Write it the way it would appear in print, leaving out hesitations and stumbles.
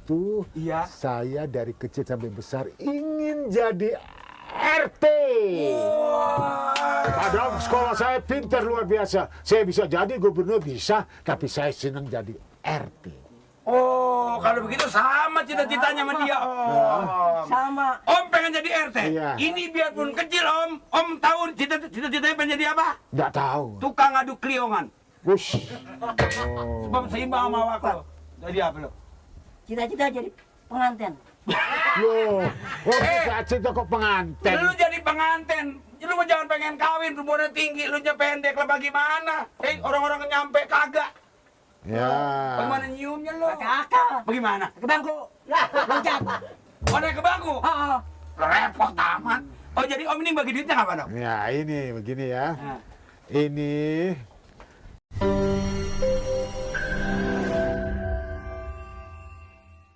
itu, Iya. saya dari kecil sampai besar ingin jadi RT. Padahal sekolah saya pintar luar biasa. Saya bisa jadi gubernur bisa, tapi saya senang jadi RT. Oh, kalau begitu sama cita-citanya sama dia, Om. Sama. Om pengen jadi RT. Iya. Ini biarpun kecil, Om tahu cita-citanya pengen jadi apa? Nggak tahu. Tukang aduk kliongan. Wush. Sebab seimbang sama awak lo. Jadi apa lo? Cita-cita jadi pengantin. Loh, cita-cita kok pengantin? Lu jadi pengantin. Lu mah jangan pengen kawin, rumahnya tinggi, lu nya pendek lah bagaimana? Orang-orang nyampe kagak. Ya. Bagaimana nyiumnya lo? Pakai akal. Bagaimana? Ke bangku. Loncat. Oh, naik ke bangku? Oh. Repot amat. Oh, jadi Om ini bagi duitnya kapan, Om? Ya ini begini ya. Nah. Ini